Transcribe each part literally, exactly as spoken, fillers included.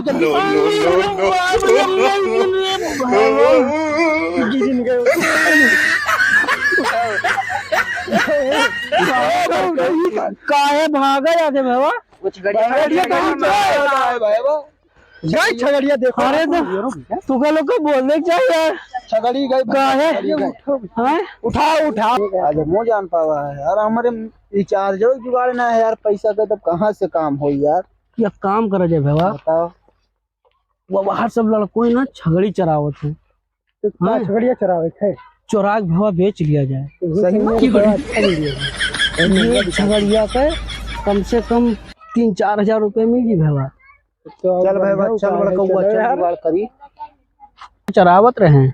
No, no, no, no। काहे भागा जाते भैया? वो छगड़िया छगड़िया कहाँ छगड़िया? गई छगड़िया, देखो। अरे तो तू का लोग को बोलने के चाहिए यार। छगड़ी गई, काहे? छगड़ी गई। हाँ? उठाओ, उठाओ। आज हम जान पावा है यार, हमारे रिचार्ज जुगाड़ ना है यार, पैसा का तब कहाँ से काम हो यार? एक काम करा जाए भैया, बताओ। वो बाहर सब लड़कोई ना छगड़ी चरावत है। तो का हाँ। छगड़िया चरावे है? चोरा के भैया बेच लिया जाए। तो सही में? रुपया अच्छा मिल जाएगा। ये छगड़िया के कम से कम तीन चार हजार रुपये मिल जी भैया। तो चल भैया, चल बड़कौआ, चल यार। जुगाड़ करी। चरावत रहे।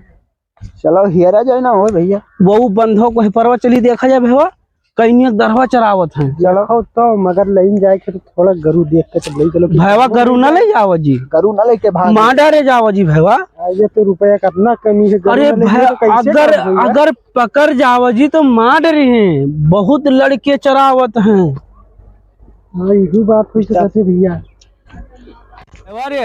चलो, हियरा जाए ना हो भैया। वो बंधो को है परवा, चली देखा जाए भैया, कहीं एक दरवा चरावत है। चलो तो, मगर लेन जाए के तो थोड़ा गरु देख के तो ले चलो। भैया, गरु ना ले जावा जी। गरु ना लेके भाग। मार डारे जावा जी भैया। आ, ये तो रुपया कितना कमी है, गरु अरे ना लेके भैया, तो कैसे अगर, काम होई यार? अगर पकड़ जावा जी तो मार डरे हैं, बहुत लड़के चरावत हैं। हाँ, यही बात हुई तो कहते भैया। भैया रे,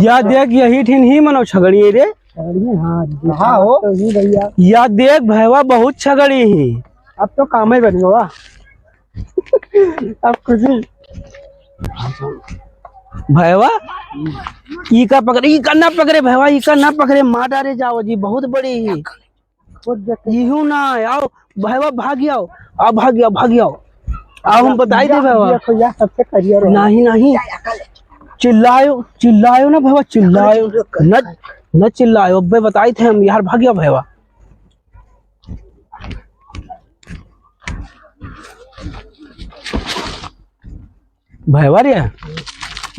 या देख, यही ठिन ही मनो छगड़ी है रे। छगड़ी, हाँ, हाँ हो। तो ही भैया। या देख भैया, बहुत छगड़ी ही। अब तो काम ही बन गवा। अब कुछ नहीं। भैया, ई का पकड़े, ई का ना पकड़े भैया, ई का ना पकड़े, मार डारे जाओ जी, बहुत बड़ी ही। खुद देख के इहू ना, आओ, भैया, भागी आओ, आओ, भागी आओ, भागी आओ। आओ, हम बताई दे, भैया। देखो यार, सबसे करियर हो। नहीं, नहीं। चिल्लायो, चिल्लायो ना, भैया, चिल्लायो। न, न चिल्लायो, अबे बताई थे हम, यार, भाग गया, भैया। भैया रे,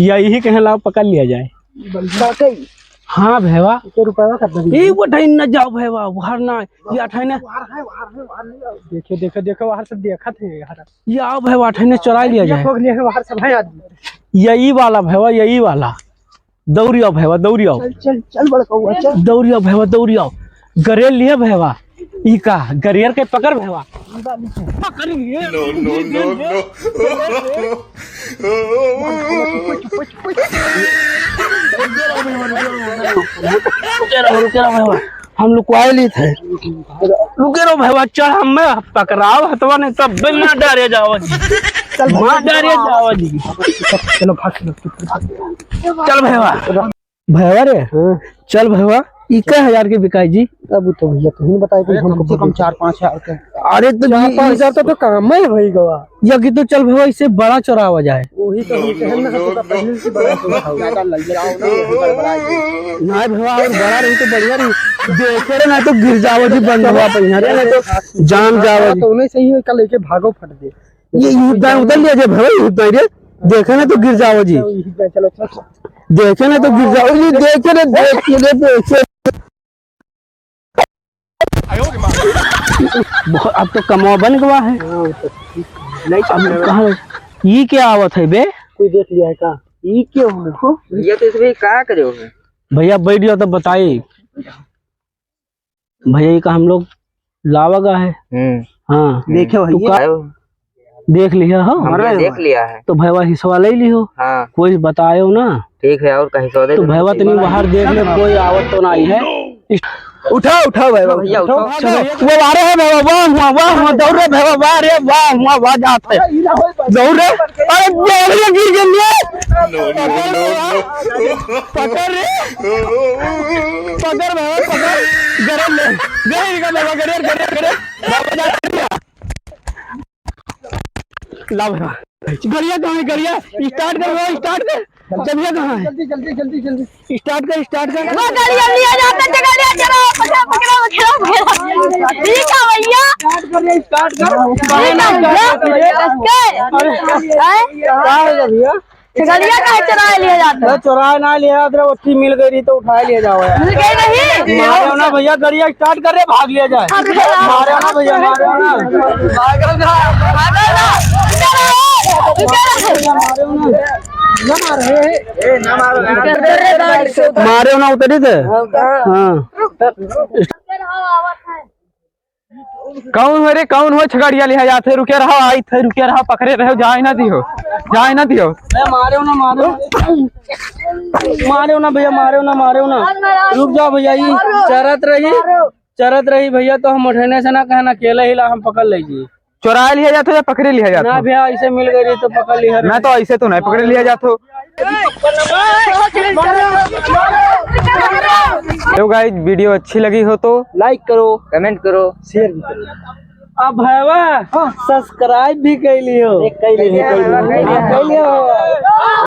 या यही कहे लाओ पकड़ लिया जाए। बंदा कई? हाँ भैया। एक रुपया कर दे। ए, वो ठाई न जाओ भैया, बाहर ना, या ठाई ना। बाहर है, बाहर है, बाहर नहीं जाओ। देखे, देखे, देखे, बाहर सब देखत है यार। या आओ भैया, ठाई ना चुरा लिया जाए। ये बाहर सब है आदमी। यही वाला भैया, यही वाला। दौड़ी आओ भैया, दौड़ी आओ। चल, चल, चल बड़कौआ, चल। दौड़ी आओ भैया, दौड़ी आओ। गरेर लिहे भैया। ई का? गरेर के पकड़ भैया। पकड़ लिए। No, no, no, no। रुके रहो, रुके रहो भैया। हम लुकवाए ली थे। रुके रहो भैया, चढ़ हमें पकड़ाओ हथवा नहीं तब भी मार डारे जाओ जी। चल भैया, मार डारे जाओ जी। चलो भाग, चलो, चल भाग। चल भैया। भैया रे, हाँ। चल भैया, ई कै हजार के बिकाई जी? अब तो भैया, तुम बताए कि अरे, हम कम से कम चार पाँच हजार के। अरे तो चार पाँच हजार तो, तो काम ही होई गवा। या कि तो चल भैया, इससे बड़ा चोरावा जाए। वही तो हम कहन ना, तो पहले से बड़ा चोरावा। ज्यादा लग जाओ ना, गड़बड़ा जाए। नहीं भैया, और बड़ा रही तो बढ़िया रही। देखे रे, नहीं तो गिर जाओ जी, बंधवा पे यहाँ रे, नहीं तो जान जाओ जी। तो उन्हें सही है, कल लेके भागो फट दे। ये, ये उधर, उधर ले जा भैया, ये उधर रे। देखे ना तो गिर जाओ जी। चलो, चलो, चलो। देखे ना तो गिर जाओ जी, देखे ना, देखे ना, देखे। बहुत, अब तो कमवा बन गवा है। हाँ, तो ठीक है। नहीं अब कहाँ, ई क्या आवत है बे? कोई देख लिया है का? ई क्या हो? ये तो इसमें का करे हो? भैया बैठ जाओ तो बताई। भैया, ई का हम लोग लावा गा है। हम्म। हाँ। देखे हो तू भैया? का देख लिया हो? हमने देख लिया है। तो भैया हिस्सा ले लियो। हाँ। कोई बतायो ना। ठीक है, और कहीं सौदे तो तो भैया नहीं तनी चाहिए। बाहर देख ले, कोई आवत तो नहीं है। उठाओ, उठाओ भैया, हाँ भैया, उठाओ। उठाओ। चलो, वो आ रहे हैं भैया, वाह, वाह, वाह, वाह, दौड़ रहे भैया, वाह रे, वाह, वाह, वाह, जात है। दौड़ रहे। अरे, दौड़ रहे, गिर गए। No, no, no, no। पकड़ रे। पकड़ भैया, पकड़। गरेर ले। गरेर का बाबा, गरेर, गरेर, गरेर। बाबा जा, ला भैया। गड़िया कहाँ है? गड़िया start कर, वो start कर। गड़िया कहाँ है? जल्दी, जल्दी, जल्दी, जल्दी। Start कर, start कर। वो गड़िया लिया जाता है, गड़िया चलाओ, पकड़ो, पकड़ो, पकड़ो, पकड़ो। ठीक है भैया। Start कर रे, start कर। ठीक है भैया। अरे, हैं? क्या है भैया? छगड़िया काहे चुराए लिया जाता है? अरे चुराए ना लिया जाता, ओथी मिल गई रही तो उठाए लिया जाओ यार। मिल गई नहीं? मारे ना भैया, गड़िया start कर रे, भाग लिया जाए। अरे मारे ना भैया, मारे ना। भागो ना। मारे ना। ना मारे। ए, ना मारो। मारे ना, उतरी थे। हाँ। कौन हो रे, कौन हो? छगड़िया लिहा जात है, रुके रहो, आई थे, रुके रहो, पकड़े रहो, जाए ना दियो, जाए ना दियो। ए, मारे ना, मारे ना। मारे ना भैया, मारे ना, मारे ना। रुक जाओ भैया, ई चरत रही, चरत रही भैया, तो हम उठने से ना कहना, अकेले ही ला हम पकड़ लीजिए। चोराए लिहा जात हो या पकड़े लिहा जात हो? ना भैया, ऐसे मिल गई तो पकड़ लिहा। ना तो ऐसे तो नहीं पकड़े लिहा जात हो। तो गाइस, वीडियो अच्छी लगी हो तो like करो, comment करो, share भी करो। अब भैया, हाँ। Subscribe भी कर लियो। एक कर लियो, कर लियो। कर लियो।